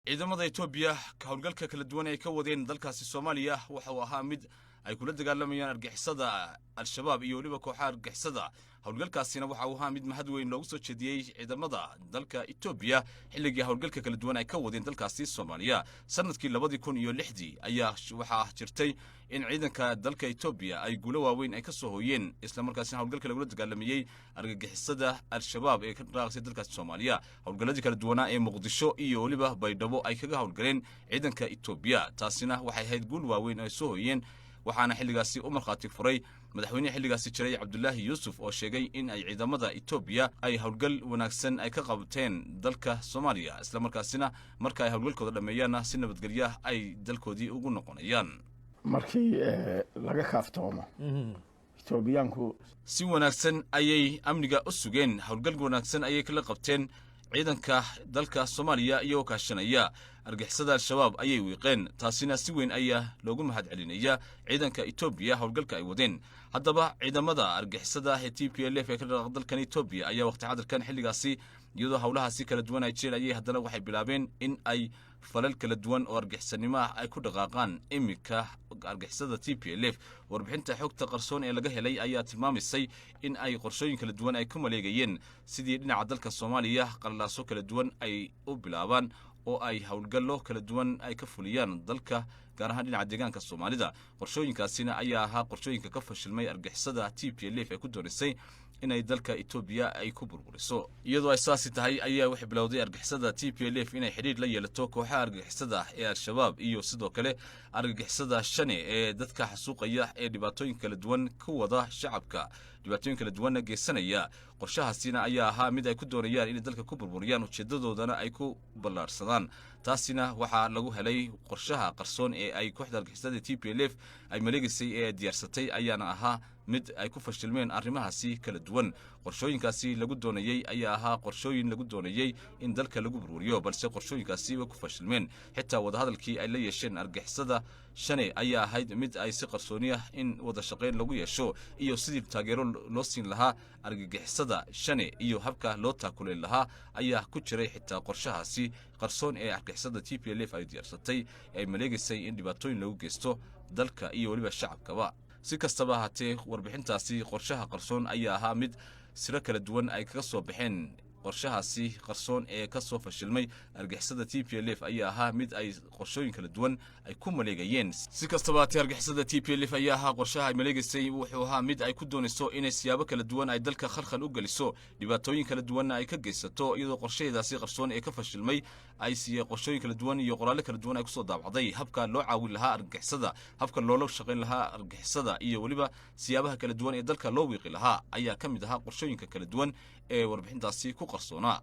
Ciidamada Etoobiya howlgalka kala duwan ay ka wadeen dalkaasi Soomaaliya waxa uu ahaa mid ay kula dagaalamayaan argixisada Al-Shabaab iyo weliba kooxaha argixisada. Howlgalkaasina waxa uu ahaa mid mahad weyn loogu soo jeediyey ciidamada dalka Etoobiya xilligii howlgalka kala duwan ay ka wadeen dalkaasi Soomaaliya. Sanadkii 2006-dii ayaa waxaa jirtay in ciidanka dalka Etoobiya ay guulo waaweyn ay ka soo hooyeen, islamarkaasina howlgalka lagula dagaalamayey argagixisada Al-Shabaab ee ka dhaqaaqsay dalkaasi Soomaaliya. Howlgalladii kala duwanaa ee Muqdisho iyo weliba Baydhabo ay kaga howlgaleen ciidanka Etoobiya, taasina waxay ahayd guul waaweyn ay soo hooyeen. Waxaana xilligaasi u markhaati furay madaxweynihii xilligaasi jiray, Cabdulaahi Yuusuf, oo sheegay in ay ciidamada Etoobiya ay howlgal wanaagsan ay ka qabteen dalka Soomaaliya, islamarkaasina marka ay howlgalkooda dhammeeyaanna si nabadgelya ay dalkoodii ugu noqonayaan. Markii laga kaaftoomo Etoobiyaanku si wanaagsan ayay amniga u sugeen, howlgal wanaagsan ayay kala qabteen ciidanka dalka Soomaaliya, iyagoo kaashanaya argixisada Al-Shabaab ayay wiiqeen. Taasina si weyn ayaa loogu mahad celinaya ciidanka Etoobiya howlgalka ay wadeen. Haddaba, ciidamada argixisada ee TPLF ee ka dhaqaaq dalkan Etoobiya ayaa waqti xadirkan xilligaasi, iyadoo howlahaasi kala duwan ay jireen, ayay haddana waxay bilaabeen in ay falal kala duwan oo argixisanimo ah ay ku dhaqaaqaan. Iminka argixisada TPLF, warbixinta xogta qarsoon ee laga helay ayaa tilmaamaysay in ay qorshooyin kala duwan ay ku maleegayeen sidii dhinaca dalka Soomaaliya qalalaaso kala duwan ay u bilaabaan oo ay howlgallo kala duwan ay ka fuliyaan dalka, gaar ahaan dhinaca deegaanka Soomaalida. Qorshooyinkaasina ayaa ahaa qorshooyinka ka fashilmay argixisada TPLF ee ku doonaysay inay dalka Etoobiya ay ku burburiso. Iyadoo ay saasi tahay ayaa waxay bilowday argixisada TPLF inay xidhiidh la yeelato kooxaha argixisada ee Al-Shabaab iyo sidoo kale argagixisada Shane ee dadka xasuuqaya ee dhibaatooyin kala duwan ku wada shacabka, dhibaatooyin kala duwanna geysanaya. Qorshahaasina ayaa ahaa mid ay ku doonayaan inay dalka ku burburiyaan, ujeedadoodana ay ku ballaarsadaan. Taasina waxaa lagu helay qorshaha qarsoon ee ay kooxda argixisada TPLF ay maleegaysay ee diyaarsatay ayaana ahaa mid ay ku fashilmeen arrimahaasi kala duwan. Qorshooyinkaasi lagu doonayey ayaa ahaa qorshooyin lagu doonayey in dalka lagu burburiyo, balse qorshooyinkaasi way ku fashilmeen. Xitaa wadahadalkii ay la yeesheen argixisada Shane ayaa ahayd mid ay si qarsooni ah in wada shaqayn lagu yeesho iyo sidii taageero loo siin lahaa argagixisada Shane iyo habka loo taakuleyn lahaa ayaa ku jiray xitaa qorshahaasi qarsoon ee argixisada TPLF ay diyaarsatay ee ay maleegaysay in dhibaatooyin lagu geysto dalka iyo weliba shacabkaba. Si kastaba ahaatee, warbixintaasi qorshaha qarsoon ayaa ahaa mid siro kala duwan ay kaga soo baxeen. Qorshahaasi qarsoon ee ka soo fashilmay argixisada TPLF ayaa ahaa mid ay qorshooyin kala duwan ay ku maleegayeen. Si kastaba haatee, argixisada TPLF ayaa ahaa qorshaha ay maleegaysay wuxuu ahaa mid ay ku doonayso inay siyaabo kala duwan ay dalka khalkhal u geliso, dhibaatooyin kala duwanna ay ka geysato, iyadoo qorshaheedaasi qarsoon ee ka fashilmay ay siiyey qorshooyin kala duwan iyo qoraallo kala duwan ay kusoo daabacday habka loo caawin lahaa argixisada, habka loola shaqayn lahaa argixisada iyo weliba siyaabaha kala duwan ee dalka loo wiiqi lahaa ayaa ka mid ahaa qorshooyinka kala duwan ee warbixintaasi ku qarsoonaa.